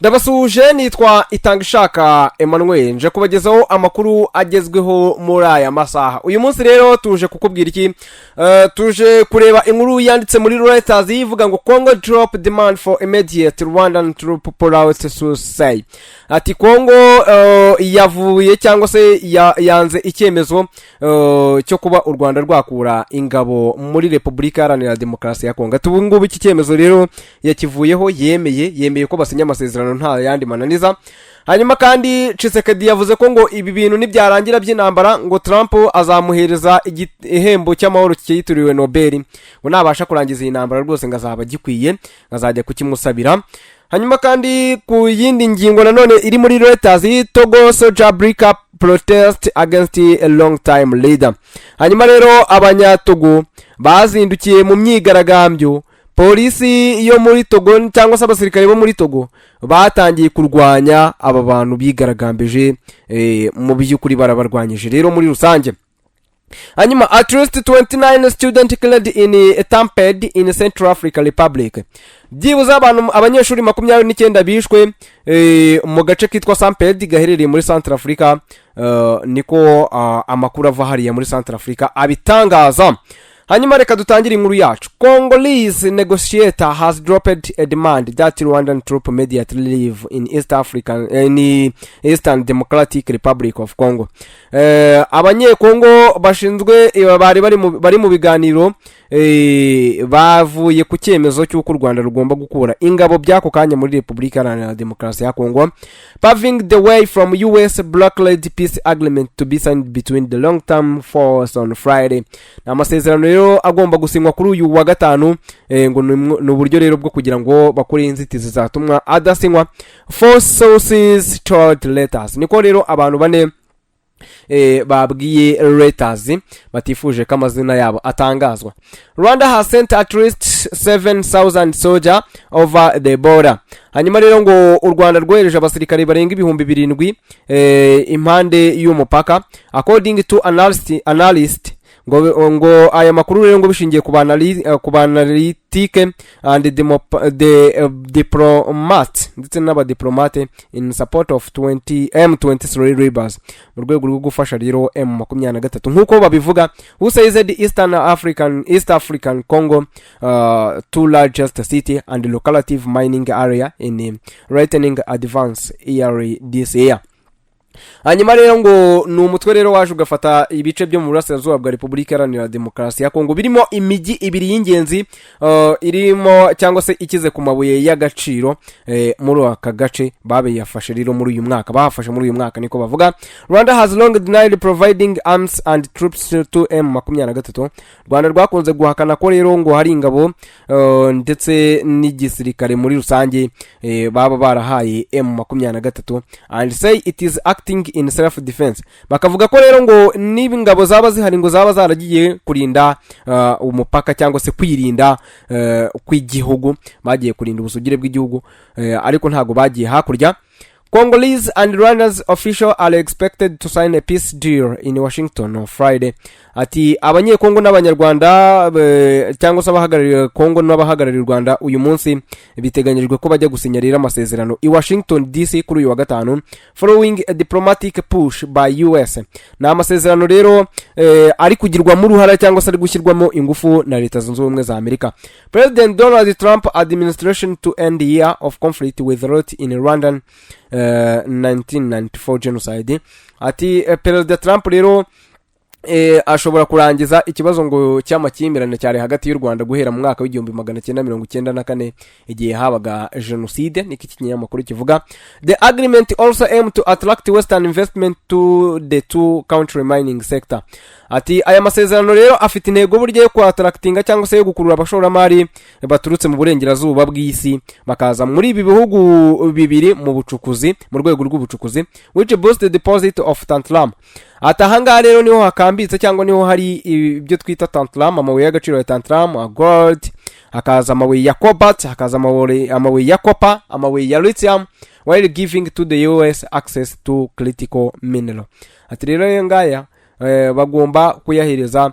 Ndabasuhuje, nitwa Itangishaka Emmanuel, nje kubagezaho amakuru agezweho muri aya masaha. Uyu munsi rero tuje kukubwira iki? Tuje kureba inkuru yanditse muri Reuters ivuga ngo "Congo drop demand for immediate Rwandan troop pullout", say ati Congo yavuye cyangwa se yanze icyemezo cyo kuba u Rwanda rwakura ingabo muri Repubulika Iharanira Demokarasi ya Kongo. Ati ubu ngubu iki cyemezo rero yakivuyeho, yemeye ko basinya amasezerano nta yandi mananiza. Hanyuma kandi Tshisekedi yavuze ko ngo ibi bintu nibyarangira by'intambara, ngo Trump azamuhereza igihembo cy'amahoro cyitiriwe Nobel, ngo nabasha kurangiza iyi ntambara rwose ngo azaba agikwiye, ngo azajya kukimusabira. Hanyuma kandi ku yindi ngingo nanone iri muri Reuters, "Togo soldier break up protest against a long time leader". Hanyuma rero Abanyatogo bazindukiye mu myigaragambyo, polisi yo muri Togo cyangwa se abasirikare bo muri Togo batangiye kurwanya aba bantu bigaragambije, mu by'ukuri barabarwanyije rero muri rusange. Hanyuma "At least 29 student killed in a stampede in Central Africa Republic". Byibuze abantu, abanyeshuri 29 bishwe mu gace kitwa Stampede gaherereye muri Central Africa, niko amakuru ava hariya muri Central Africa abitangaza. Hanyuma reka dutangire inkuru yacu. Congolese negotiator has dropped a demand that Rwandan troop immediately leave in East African, in Eastern Democratic Republic of Congo. Abanyekongo bashinzwe bari bari mu biganiro bavuye ku cyemezo cy'uko u Rwanda rugomba gukura ingabo by'ako kanya muri Repubulika Iharanira Demokarasi ya Congo, paving the way from US brokered peace agreement to be signed between the long term force on Friday. Ni amasezerano rero agomba gusinywa kuri uyu wa gatanu, ngo ni uburyo rero bwo kugira ngo bakure inzitizi zatumwa adasinywa. Four sources told Reuters, niko rero abantu bane babwiye Reuters batifuje ko amazina yabo atangazwa. Rwanda has sent at least 7000 soldier over the border. Hanyuma rero ngo u Rwanda rwohereje abasirikare barenga 7000 impande y'umupaka, according to analyst. Ngo aya makuru rero ngo bishingiye ku ba analytique and the diplomat ndetse n'abadiplomate in support of 20 M23 rebels, mu rwego rwo gufasha rero M23 nk'uko babivuga, who says the East African Congo two largest city and lucrative mining area in threatening advance early this year. Hanyuma rero ngo ni umutwe rero waje ugafata ibice byo mu burasirazuba bwa Repubulika Iharanira Demokarasi ya Kongo birimo imijyi ibiri y'ingenzi, irimo cyangwa se ikize ku mabuye y'agaciro muri aka gace. Babiyafashe rero muri uyu mwaka, bahafashe muri uyu mwaka, niko bavuga. Rwanda has long denied providing arms and troops to M23. Rwanda rwakunze guhakana ko rero ngo hari ingabo ndetse n'igisirikare muri rusange baba barahaye M23, and say it is acting in self defense. Bakavuga ko rero ngo niba ingabo zaba zihari, ngo zaba zaragiye kurinda umupaka cyangwa se kwirinda kw'igihugu, bagiye kurinda ubusugire bw'igihugu, ariko ntabwo bagiye hakurya. Congolese and Rwanda's official are expected to sign a peace deal in Washington on Friday. Ati Abanyekongo n'Abanyarwanda cyangwa se abahagarariye Kongo n'abahagarariye u Rwanda, uyu munsi biteganyijwe ko bajya gusinya rero amasezerano i Washington DC kuri uyu wa gatanu, following a diplomatic push by US. Ni amasezerano rero ari kugirwamo uruhare cyangwa se ari gushyirwamo ingufu na Leta Zunze Ubumwe za Amerika. President Donald Trump administration to end year of conflict with root in Rwandan 1994 genocide. Ati Perezida Trump rero ashobora kurangiza ikibazo ngo cy'amakimbirane cyari hagati y'u Rwanda guhera mu mwaka w'1994 igihe habaga jenoside, niko iki kinyamakuru kivuga. The agreement also aim to attract Western investment to the two country mining sector. Ati aya masezerano rero afite intego burya yo kuattractinga cyangwa se yo gukurura abashoramari baturutse mu burengerazuba bw'isi bakaza muri ibi bihugu bibiri mu bucukuzi, mu rwego rw'ubucukuzi, which boost the deposit of tantalum. Ati ahangaha rero niho hakambitse cyangwa niho hari ibyo twita tantalum, amabuye y'agaciro ya tantalum, gold, hakaza amabuye ya cobalt, hakaza amabuye ya copper, amabuye ya lithium, while giving to the US access to critical mineral. Ati rero ayo ngaya bagomba kuyahereza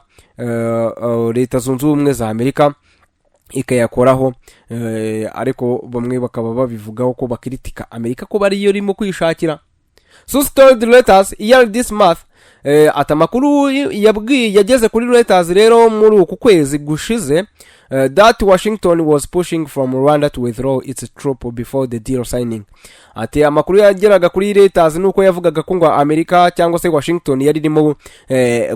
Leta Zunze Ubumwe za Amerika. ikayakoraho. Ariko bamwe bakaba babivugaho ko bakiritika Amerika ko bariyo irimo kwishakira. Source told Reuters earlier this month, ati amakuru yabwiye yageze kuri Reuters rero muri uku kwezi gushize, that Washington was pushing from Rwanda to withdraw its troop before the deal signing. Ati amakuru yageraga kuri Reuters nuko yavugaga ko ngo Amerika cyangwa se Washington yari irimo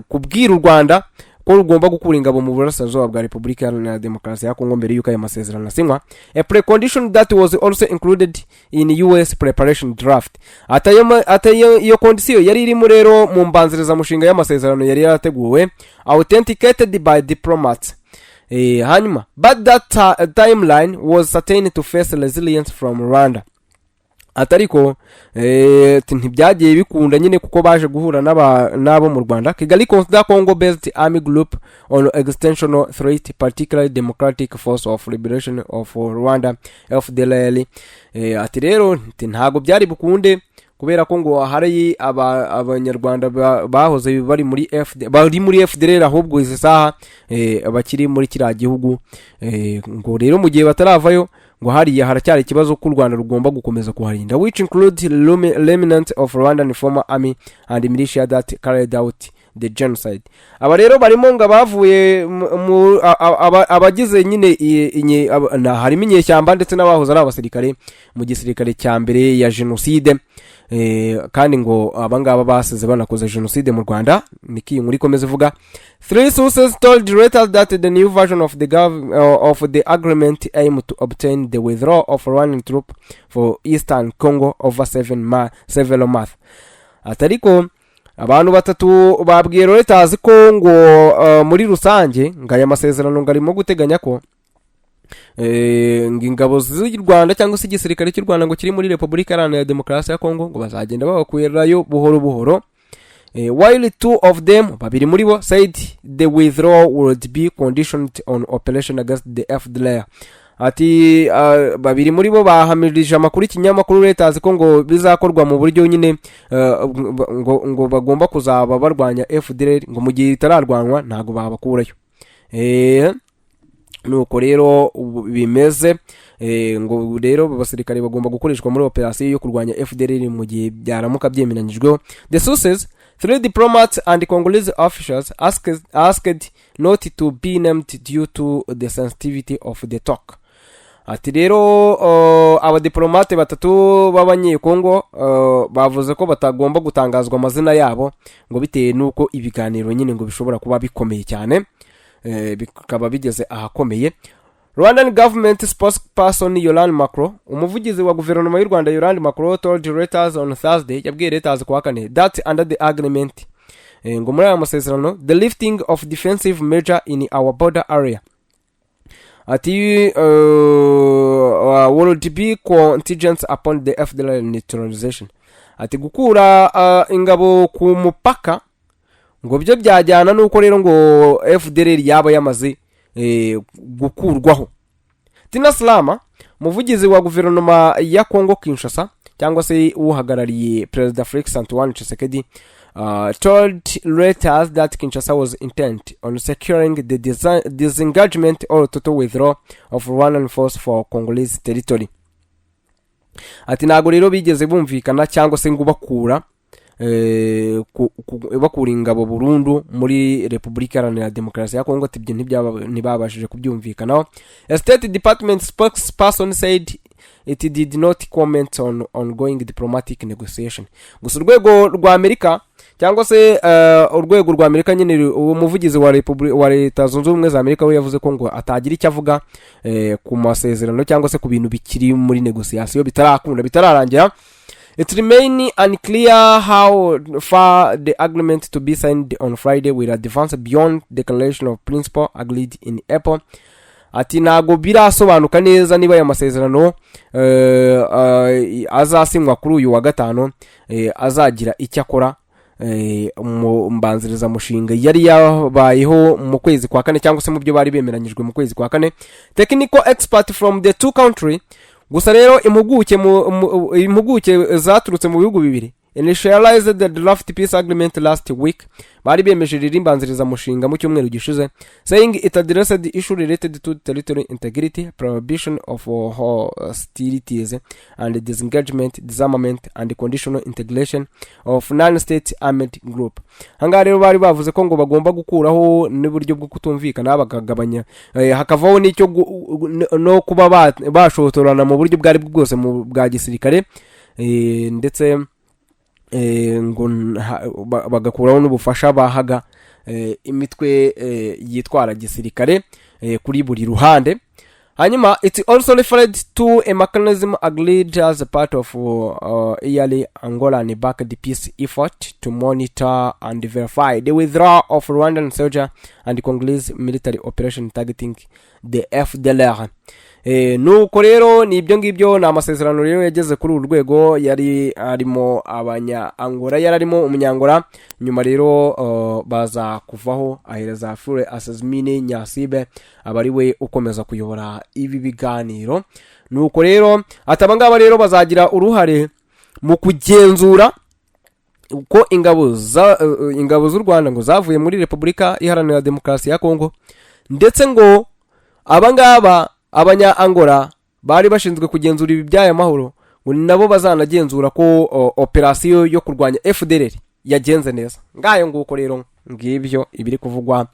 kubwira u Rwanda ko rugomba gukura ingabo mu burasirazuba bwa Repubulika Iharanira Demokarasi ya Kongo mbere y'uko aya masezerano asinywa, a precondition that was also included in US preparation draft. Ati iyo condition yari irimo rero mu mbanzirizamushinga y'amasezerano yari yarateguwe, authenticated by diplomats. Hanyuma but that timeline was certain to face resilience from Rwanda. Ati ariko ati ntibyagiye bikunda nyine kuko baje guhura n'abo mu Rwanda. Kigali consider Congo based army group an existential threat, particularly Democratic Force of Liberation of Rwanda, FDLR. Ati rero ati ntabwo byari bukunde kubera ko ngo hari abanyarwanda bahoze bari muri FD, bari muri FDLR, ahubwo izi saha bakiri muri kiriya gihugu. Ngo rero mu gihe bataravayo, ngo hariya haracyari ikibazo ko u Rwanda rugomba gukomeza kuharinda, which include remnant of Rwandan former army and militia that carried out the genocide. Aba rero barimo ngo abavuye abagize nyine harimo inyeshyamba ndetse n'abahoze ari abasirikare mu gisirikare cya mbere ya jenoside. Kandi ngo abangaba basize banakoze jenoside mu Rwanda, niko iyi nkuru ikomeza ivuga. Three sources told Reuters that the new version of the agreement aim to obtain the withdrawal of Rwandan troop for eastern Congo over several months. Ati ariko abantu batatu babwiye Reuters ko ngo muri rusange ngo aya masezerano ngo arimo guteganya ko ngo ingabo z'u Rwanda cyangwa se igisirikare cy'u Rwanda ngo kiri muri Repubulika Iharanira Demokarasi ya Kongo ngo bazagenda babakurirayo buhoro buhoro. While two of them, babiri muri bo, said the withdrawal would be conditioned on operation against the FDLR. Ati babiri muri bo bahamirije amakuru ikinyamakuru Reuters ko ngo bizakorwa mu buryo nyine ngo bagomba kuzaba barwanya FDLR, ngo mu gihe itararwanwa ntabwo babakurayo. Nuko rero ubu bimeze. Ngo rero abasirikare bagomba gukoreshwa muri operasiyo yo kurwanya FDLR mu gihe byaramuka byemeranyijweho. The sources, three diplomats and Congolese officials asked not to be named due to the sensitivity of the talk. Ati rero abadiplomate batatu b'Abanyekongo bavuze ko batagomba gutangazwa amazina yabo, ngo bitewe n'uko ibiganiro nyine ngo bishobora kuba bikomeye cyane, bikaba bigeze ahakomeye. Rwandan government spokesperson Yolande Makolo, umuvugizi wa guverinoma y'u Rwanda Yolande Makolo, told Reuters on Thursday, yabwiye Reuters kuwa kane, that under the agreement, ngo muri aya masezerano, the lifting of defensive measure in our border area, ati will be contingent upon the FDLR neutralization. Ati gukura ingabo ku mupaka ngo byo byajyana n'uko rero ngo FDLR yaba yamaze gukurwaho. Tina Salama, umuvugizi wa guverinoma ya Congo Kinshasa cyangwa se uhagarariye Perezida Felix Antoine Tshisekedi, told Reuters that Kinshasa was intent on securing the disengagement or total withdrawal of Rwandan force for Congolese territory. Ati ntabwo rero bigeze bumvikana cyangwa se ngo bakura ingabo burundu muri Repubulika Iharanira Demokarasi ya Kongo. Ati ibyo ntibabashije kubyumvikanaho. A State Department spokesperson said it did not comment on ongoing diplomatic negotiation. Gusa urwego rwa Amerika cyangwa se urwego rwa Amerika nyine, uwo muvugizi wa Leta Zunze Ubumwe za Amerika we yavuze ko ngo atagira icyo avuga ku masezerano cyangwa se ku bintu bikiri muri négociation, bitarakunda, bitararangira. It remain unclear how far the agreement to be signed on Friday will advance beyond declaration of principle agreed in April. Ati ntabwo birasobanuka neza niba aya masezerano azasinywa kuri uyu wa gatanu azagira icyo akora mu mbanzirizamushinga yari yabayeho mu kwezi kwa kane cyangwa se mu byo bari bemeranyijwe mu kwezi kwa kane. Technical expert from the two country, gusa rero impuguke zaturutse mu bihugu bibiri initialized the draft peace agreement last week. Bari bemeje rero imbanzirizamushinga mu cyumweru gishize, saying it addressed the issue related to territory integrity, prohibition of hostilities and disengagement, disarmament and conditional integration of non-state armed group. Ahangaha rero bari bavuze ko ngo bagomba gukuraho n'uburyo bwo kutumvikana, bakagabanya hakavaho n'icyo no kuba bashotorana mu buryo ubwo ari bwo bwose mu bwa gisirikare, ndetse ngo bagakuraho n'ubufasha bahaga imitwe yitwara gisirikare kuri buri ruhande. Hanyuma it also referred to a mechanism agreed as a part of yearly Angolan backed peace effort to monitor and verify the withdrawal of Rwandan soldier and Congolese military operation targeting the FDLR. Nuko rero ni ibyo ngibyo, ni amasezerano rero yageze kuri uru rwego. Yari arimo abanya Angola, yari arimo umunyangora. Nyuma rero baza kuvaho, ahereza Faure Essozimna Gnassingbé, aba ari we ukomeza kuyobora ibi biganiro. Nuko rero ati aba ngaba rero bazagira uruhare mu kugenzura uko ingabo z'u Rwanda ngo zavuye muri Repubulika Iharanira Demokarasi ya Kongo, ndetse ngo aba ngaba abanya Angola bari bashinzwe kugenzura ibi by'aya mahoro, ngo ni nabo bazanagenzura ko operasiyo yo kurwanya FDLR yagenze neza. Ngayo nguko rero, ngibyo ibiri kuvugwa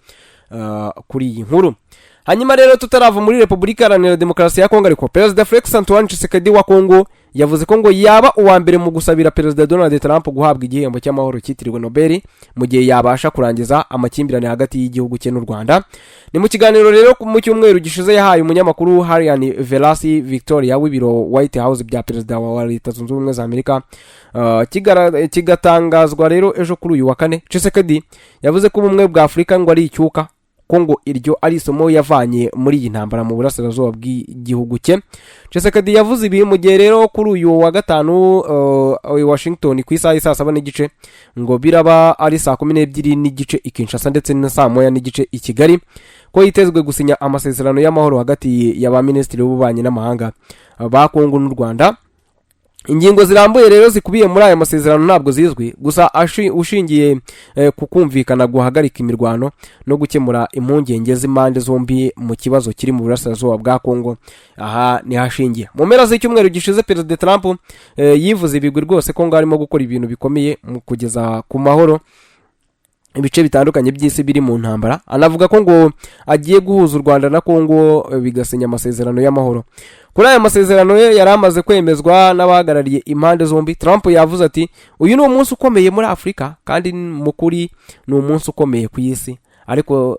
kuri iyi nkuru. Hanyuma rero tutarava muri Repubulika Iharanira Demokarasi ya Kongo, ariko Perezida Felix Antoine Tshisekedi wa Kongo yavuze ko ngo yaba uwa mbere mu gusabira Perezida Donald Trump guhabwa igihembo cy'amahoro cyitiriwe Nobel mu gihe yabasha kurangiza amakimbirane hagati y'igihugu cye n'u Rwanda. Ni mu kiganiro rero mu cyumweru gishize yahaye umunyamakuru Harian Velasi Victoria w'ibiro White House bya Perezida wa Leta Zunze Ubumwe za Amerika, kigatangazwa rero ejo kuri uyu wa kane. Tshisekedi yavuze ko ubumwe bwa Afurika ngo ari icyuka, ko ngo iryo ari isomo yavanye muri iyi ntambara mu burasirazuba bw'igihugu cye. Tshisekedi yavuze ibi mu gihe rero kuri uyu wa gatanu i Washington ku isaha y'i 7:30, ngo biraba ari 12:30 i Kinshasa ndetse na 1:30 i Kigali, ko yitezwe gusinya amasezerano y'amahoro hagati ya ba minisitiri w'ububanyi n'amahanga ba Kongo n'u Rwanda. Ingingo zirambuye rero zikubiye muri aya masezerano ntabwo zizwi, gusa ushingiye ku kumvikana guhagarika imirwano no gukemura impungenge z'impande zombi mu kibazo kiri mu burasirazuba bwa Kongo, aha nihashingiye. Mu mpera z'icyumweru gishize, Perezida Trump yivuze ibigwi rwose ko ngo arimo gukora ibintu bikomeye mu kugeza ku mahoro ibice bitandukanye by'isi biri mu ntambara, anavuga ko ngo agiye guhuza u Rwanda na Kongo bigasinya amasezerano y'amahoro. Kuri aya masezerano ye yari amaze kwemezwa n'abahagarariye impande zombi, Trump yavuze ati: "Uyu ni umunsi ukomeye muri Afurika kandi mu kuri ni umunsi ukomeye ku isi, ariko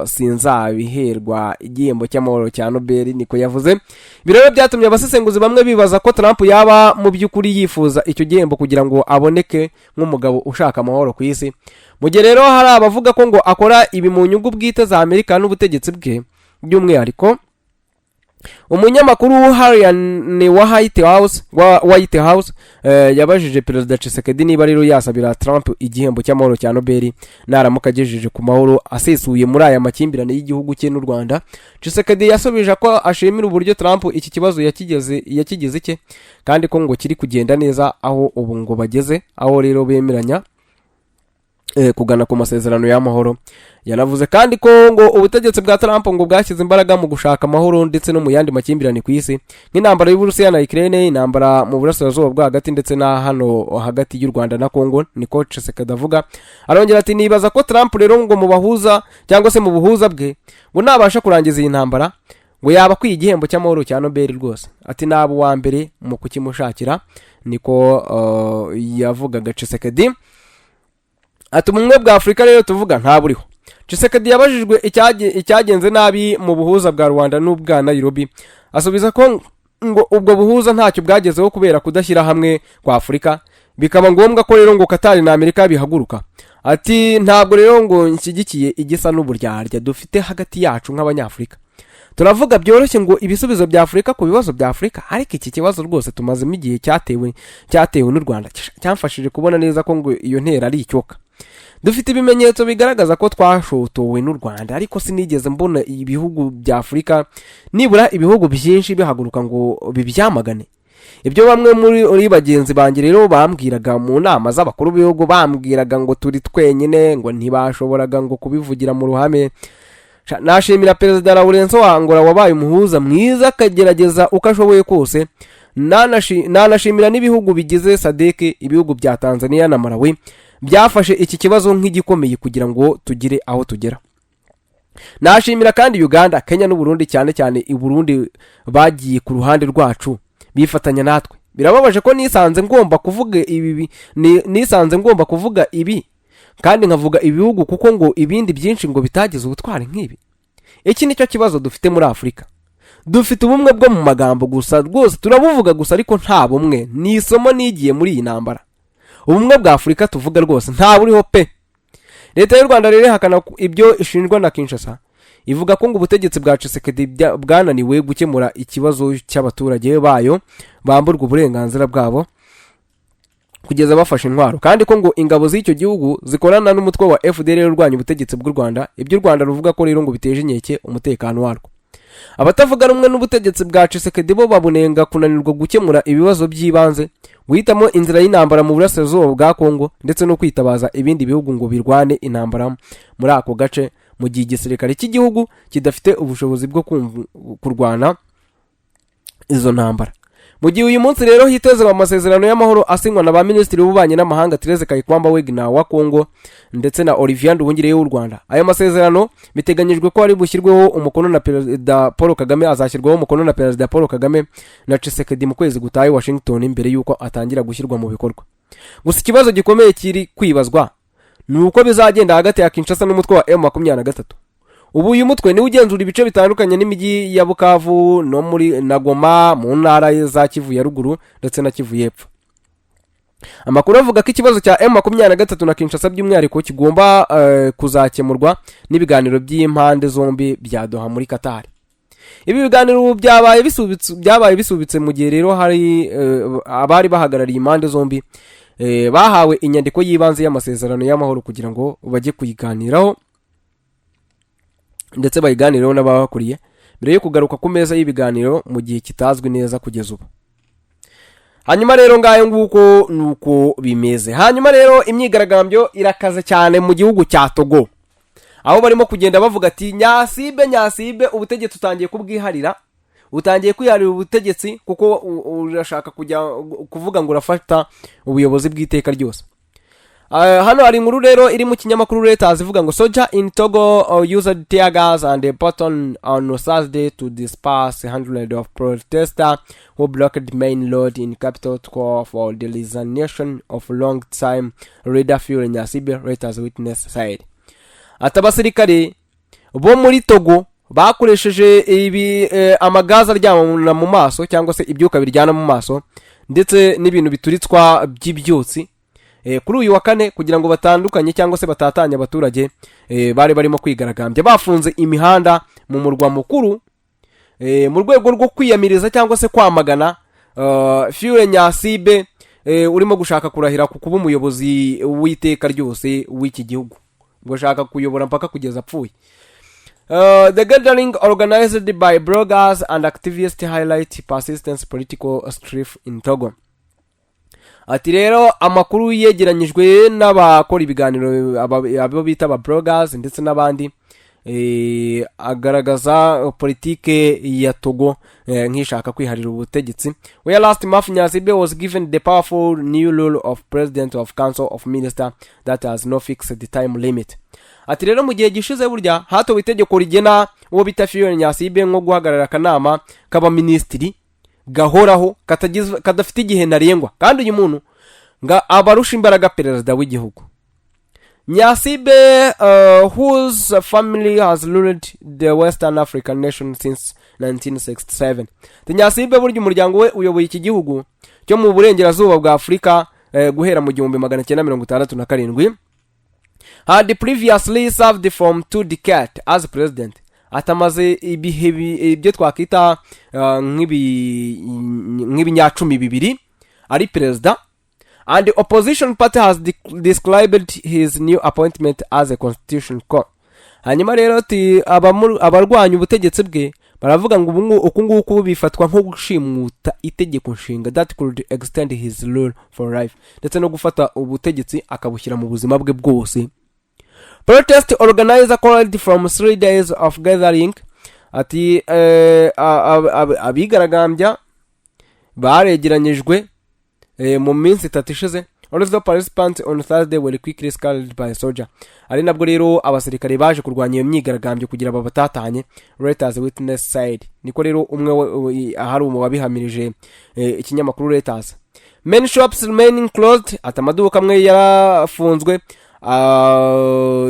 sinzabiherwa igihembo cy'amahoro cya Nobel," niko yavuze. Ibi rero byatumye abasesenguzi bamwe bibaza ko Trump yaba mu by'ukuri yifuza icyo gihembo kugira ngo aboneke nk'umugabo ushaka amahoro ku isi, mu gihe rero hari abavuga ko ngo akora ibi mu nyungu bwite za Amerika n'ubutegetsi bwe by'umwihariko. Umunyamakuru Harian wa White House yabajije Perezida Tshisekedi niba rero yasabira Trump igihembo cy'amahoro cya Nobel naramuka agejeje ku mahoro asesuye muri aya makimbirane y'igihugu cye n'u Rwanda. Tshisekedi yasubije ko ashimira uburyo Trump iki kibazo yakigize cye, kandi ko ngo kiri kugenda neza, aho ubu ngo bageze aho rero bemeranya kugana ku masezerano y'amahoro. Yanavuze kandi ko ngo ubutegetsi bwa Trump ngo bwashyize imbaraga mu gushaka amahoro ndetse no mu yandi makimbirane ku isi, nk'intambara y'Uburusiya na Ukraine, intambara mu burasirazuba bwo hagati, ndetse na hano hagati y'u Rwanda na Kongo, niko Tshisekedi avuga. Arongera ati: "Nibaza ko Trump rero ngo mu bahuza cyangwa se mu buhuza bwe, ngo nabasha kurangiza iyi ntambara, ngo yaba akwiye igihembo cy'amahoro cya Nobel rwose." Ati: "Naba uwa mbere mu kukimushakira," niko yavugaga Tshisekedi. Ati: "Ubumwe bwa Afurika rero tuvuga ntaburiho." Tshisekedi yabajijwe icyagenze nabi mu buhuza bwa Rwanda n'ubwa Nairobi, asubiza ko ngo ubwo buhuza ntacyo bwagezeho kubera kudashyira hamwe kwa Afurika, bikaba ngombwa ko rero ngo Katari na Amerika bihaguruka. Ati: "Ntabwo rero ngo nshyigikiye igisa n'uburyarya dufite hagati yacu nk'Abanyafurika. Turavuga byoroshye ngo ibisubizo bya Afurika ku bibazo bya Afurika, ariko iki kibazo rwose tumazemo igihe cyatewe n'u Rwanda cyamfashije kubona neza ko ngo iyo ntera ari icyoka. Dufite ibimenyetso bigaragaza ko twashotowe n'u Rwanda, ariko sinigeze mbona ibihugu bya Afurika, nibura ibihugu byinshi, bihaguruka ngo bibyamagane." Ibyo bamwe muri bagenzi banjye rero bambwiraga mu nama z'abakuru b'ibihugu, bambwiraga ngo turi twenyine, ngo ntibashoboraga ngo kubivugira mu ruhame. Nashimira Perezida Lourenço wa Angola wabaye umuhuza mwiza, akagerageza uko ashoboye kose. Nanashimira n'ibihugu bigize SADC, ibihugu bya Tanzania na Malawi, byafashe iki kibazo nk'igikomeye kugira ngo tugire aho tugera. Nashimira kandi Uganda, Kenya n'Uburundi, cyane cyane i Burundi bagiye ku ruhande rwacu bifatanya natwe. Birababaje ko nisanze ngomba kuvuga ibi nisanze ngomba kuvuga ibi kandi nkavuga ibihugu, kuko ngo ibindi byinshi ngo bitagize ubutwari nk'ibi. Iki nicyo kibazo dufite muri Afurika: dufite ubumwe bwo mu magambo gusa. Rwose turabuvuga gusa, ariko nta bumwe. Ni isomo nigiye muri iyi ntambara. Ubumwe bwa Afurika tuvuga rwose nta buriho pe. Leta y'u Rwanda rero ihakana ibyo ishinjwa na Kinshasa, ivuga ko ngo ubutegetsi bwa Tshisekedi bwananiwe gukemura ikibazo cy'abaturage bayo bamburwa uburenganzira bwabo kugeza bafashe intwaro, kandi ko ngo ingabo z'icyo gihugu zikorana n'umutwe wa FDLR urwanya ubutegetsi bw'u Rwanda, ibyo u Rwanda ruvuga ko rero ngo biteje inkeke umutekano warwo. Abatavuga rumwe n'ubutegetsi bwa Tshisekedi bo babunenga kunanirwa gukemura ibibazo by'ibanze, guhitamo inzira y'intambara mu burasirazuba bwa Kongo, ndetse no kwitabaza ibindi bihugu ngo birwane intambara muri ako gace, mu gihe igisirikare cy'igihugu kidafite ubushobozi bwo kurwana izo ntambara. Mu gihe uyu munsi rero hitezwe amasezerano y'amahoro asinywa na ba minisitiri w'ububanyi n'amahanga Thérèse Kayikwamba Wagner wa Kongo ndetse na Olivier Nduhungirehe w'u Rwanda. Ayo masezerano biteganyijwe ko ari bushyirweho umukono na Perezida Paul Kagame, azashyirwaho umukono na Perezida Paul Kagame na Tshisekedi mu kwezi gutaha i Washington, mbere y'uko atangira gushyirwa mu bikorwa. Gusa ikibazo gikomeye kiri kwibazwa ni uko bizagenda hagati ya Kinshasa n'umutwe wa M23. Ubu uyu mutwe niwe ugenzura ibice bitandukanye n'imijyi ya Bukavu no muri na Goma mu ntara za Kivu ya Ruguru ndetse na Kivu y'Epfo. Amakuru avuga ko ikibazo cya M23 na Kinshasa by'umwihariko kigomba kuzakemurwa n'ibiganiro by'impande zombi bya Doha muri Qatar. Ibi biganiro ubu byabaye bisubitse mu gihe rero hari abari bahagarariye impande zombi bahawe inyandiko y'ibanze y'amasezerano y'amahoro kugira ngo bajye kuyiganiraho ndetse bayiganireho n'ababakuriye, mbere yo kugaruka ku meza y'ibiganiro mu gihe kitazwi neza kugeza ubu. Hanyuma rero ngayo nguko ni uko bimeze. Hanyuma rero imyigaragambyo irakaze cyane mu gihugu cya Togo, aho barimo kugenda bavuga ati: "Gnassingbé, Gnassingbé, ubutegetsi utangiye kubwiharira, utangiye kwiharira ubutegetsi, kuko urashaka kujya kuvuga ngo urafata ubuyobozi bw'iteka ryose." Hano hari inkuru rero iri mu kinyamakuru Reuters ivuga ngo "Soldier in Togo used tear gas and a baton on Thursday to disperse hundreds of protesters who blocked main road in capital to call for the resignation of long time leader Faure Gnassingbé," Reuters witness said. Ati abasirikare bo muri Togo bakoresheje ibi amagaza aryamana mu maso, cyangwa se ibyuka biryana mu maso, ndetse n'ibintu bituritswa by'ibyotsi kuri uyu wa kane, kugira ngo batandukanye cyangwa se batatanye abaturage bari barimo kwigaragambya bafunze imihanda mu murwa mukuru, mu rwego rwo kwiyamiriza cyangwa se kwamagana Faure Gnassingbé urimo gushaka kurahira ku kuba umuyobozi w'iteka ryose w'iki gihugu, ngo ashaka kuyobora mpaka kugeza apfuye. The gathering, organized by bloggers and activists, highlight persistence political strife in Togo. Ati rero amakuru yegeranyijwe n'abakora ibiganiro, abo bita aba bloggers ndetse n'abandi, agaragaza politike ya Togo nk'ishaka kwiharira ubutegetsi. Where last month Gnassingbé was given the powerful new role of president of council of minister that has no fixed time limit. Ati rero mu gihe gishize burya hatowe itegeko rigena uwo bita Faure Gnassingbé nko guhagarara akanama k'abaminisitiri gahoraho, kadafite igihe ntarengwa, kandi uyu muntu nga abarusha imbaraga perezida w'igihugu. Gnassingbé, whose family has ruled the Western African nation since 1967. Gnassingbé burya umuryango we uyoboye iki gihugu cyo mu burengerazuba bwa Afurika guhera mu 1967, had previously served from 2 decades as president. Atamaze ibihe ibyo twakwita nk'ibinyacumi bibiri ari perezida. And the opposition party has described his new appointment as a constitution coup. Hanyuma rero abarwanya ubutegetsi bwe Baravuga ngo ubu uku nguku bifatwa nko gushimuta itegeko nshinga that could extend his rule for life, ndetse no gufata ubutegetsi akabushyira mu buzima bwe bwose. Protest organizer called from 3 days of gathering. Ati abigaragambya baregeranyijwe mu minsi 3 ishize. Although participants on Thursday were quickly scattered by soldier, ari nabwo rero abasirikare baje kurwanya iyo myigaragambyo kugira babatatanye. Reuters witness said, niko rero umwe ahari umu wabihamirije ikinyamakuru Reuters. Many shops remaining closed, ati amaduka amwe yarafunzwe,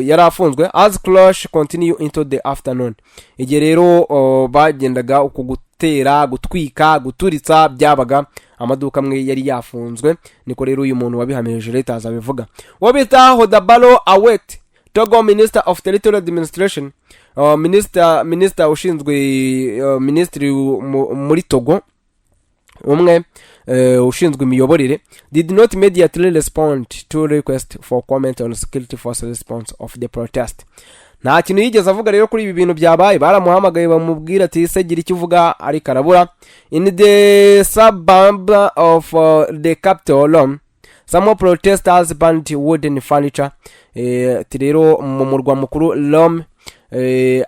yarafunzwe as clash continue into the afternoon. Igihe rero bagendaga uku gutera, gutwika, guturitsa byabaga, amaduka amwe yari yafunzwe. Niko rero uyu muntu wabihamirije Reuters abivuga. Uwo bita Hodabalo Awet, Togo Minister of Territorial Administration, minister ushinzwe, minisitiri muri Togo umwe ushinzwe imiyoborere, did not immediately respond to request for comment on security force response of the protest. Nta kintu yigeze avuga rero kuri ibi bintu byabaye. Baramuhamagaye bamubwira ati: "Se gira icyo uvuga?" Ariko arabura. In the suburb of the capital Lome, some protesters burned wooden furniture. Ati rero mu murwa mukuru Lome,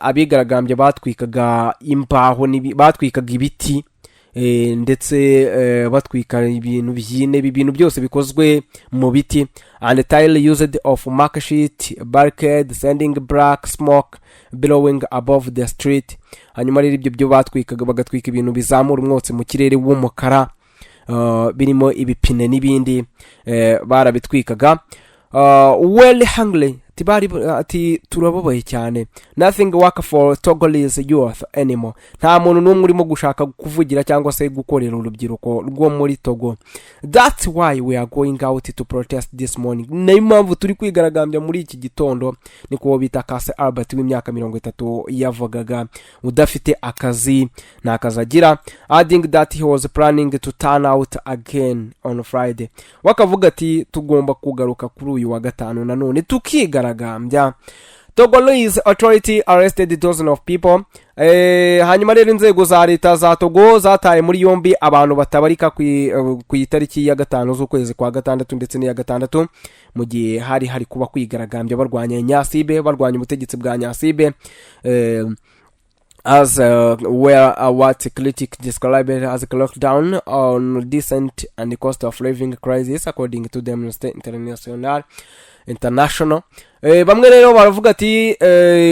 abigaragambya batwikaga imbaho, batwikaga ibiti, ndetse batwika ibintu by'intebe, ibintu byose bikozwe mu biti, and tile used of makeshift barricade, sending black smoke billowing above the street. Hanyuma rero ibyo byo batwikaga, bagatwika ibintu bizamura umwotsi mu kirere w'umukara, birimo ibipine n'ibindi, barabitwikaga. Well, hungry, ati bari ati turababaye cyane. Nothing work for Togolese youth anymore. Nta muntu n'umwe urimo gushaka kuvugira cyangwa se gukorera urubyiruko rwo muri Togo. That's why we are going out to protest this morning. Niyo mpamvu turi kwigaragambya muri iki gitondo. Niko uwo bita Kase Albert w'imyaka 30 yavugaga, udafite akazi, nta kazi agira, adding that he was planning to turn out again on Friday. We akavuga ati tugomba kugaruka kuri uyu wa gatanu nanone tukigaragambya. Togolese authority arrested dozens of people. Hanyuma rero inzego za leta za Togo zataye muri yombi abantu batabarika ku itariki ya 5 z'ukwezi kwa gatandatu ndetse n'iya 6, mu gihe hari kuba kwigaragambya barwanya Gnassingbé, barwanya ubutegetsi bwa Gnassingbé, as where what critic described as a lockdown on dissent and the cost of living crisis, according to the Amnesty International. Bamwe rero baravuga ati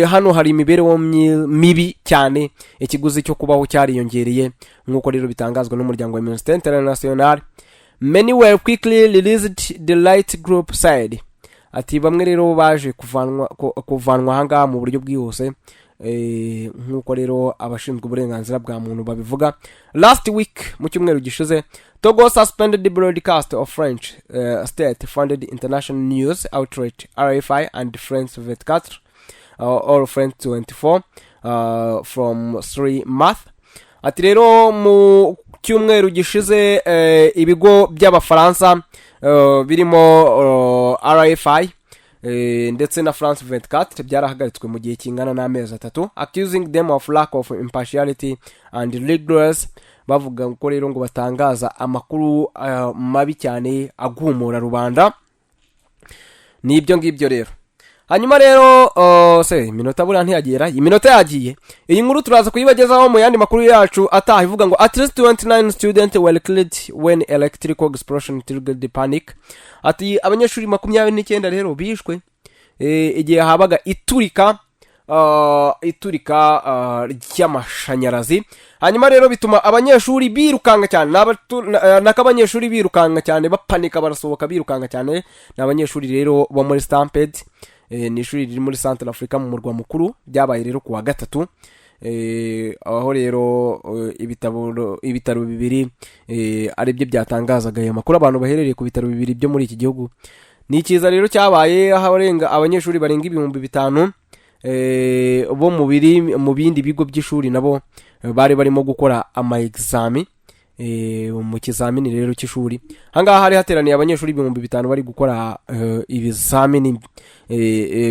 hano hari imibereho mibi cyane, ikiguzi cyo kubaho cyariyongereye, nk'uko rero bitangazwa n'umuryango wa Amnesty International. Many were quickly released, the right group said. Ati bamwe rero baje kuvanwa ahangaha mu buryo bwihuse, nk'uko rero abashinzwe uburenganzira bwa muntu babivuga. Last week, mu cyumweru gishize, Togo suspended the broadcast of French state funded international news outlet RFI and France 24 or France 24 from 3 months. Ati rero mu cyumweru gishize, ibigo by'Abafaransa birimo RFI ndetse na France 24 byarahagaritswe mu gihe kingana n'amezi 3, accusing them of lack of impartiality and rigorous. Bavuga ko rero ngo batangaza amakuru mabi cyane agumura rubanda. Ni ibyo ngibyo rero. Hanyuma rero se iminota buriya ntiyagera, iminota yagiye. Iyi nkuru turaza kuyibagezaho mu yandi makuru yacu ataha, ivuga ngo at least 29 students were killed when electrical explosion triggered the panic. Ati abanyeshuri 29 rero bishwe igihe habaga iturika ry'amashanyarazi. Hanyuma rero bituma abanyeshuri birukanka cyane. Nako abanyeshuri birukanka cyane, bapanika, barasohoka birukanka cyane. Ni abanyeshuri rero bo muri Stampede, ni ishuri riri muri Central Africa mu murwa mukuru. Byabaye rero ku wa gatatu, aho rero ibitaro bibiri aribyo byatangazaga ayo makuru, abantu baherereye ku bitaro bibiri byo muri iki gihugu. Ni ikiza rero cyabaye aho abanyeshuri barenga 5000 bo mu bindi bigo by'ishuri nabo bari barimo gukora ama examen. Mu kizamini rero cy'ishuri, ahangaha hari hateraniye abanyeshuri 5000 bari gukora ibizamini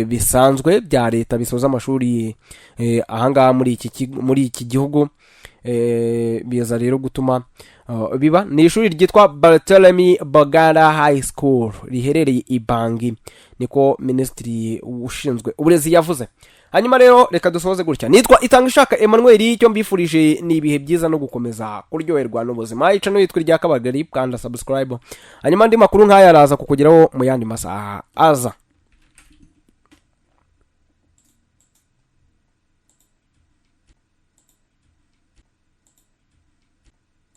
bisanzwe bya leta bisoza amashuri ahangaha muri iki gihugu. Biza rero gutuma biba ni ishuri ryitwa Barthelemy Boganda High School riherereye i Bangi, niko minisitiri ushinzwe uburezi yavuze. Hanyuma rero reka dusoze gutya. Nitwa Itanga Ishaka Emmanuel. Icyo mbifurije ni ibihe byiza no gukomeza kuryoherwa n'ubuzima. Ica no yitwa irya Kabagari, kanda subscribe, hanyuma andi makuru nk'aya araza kukugeraho mu yandi masaha aza.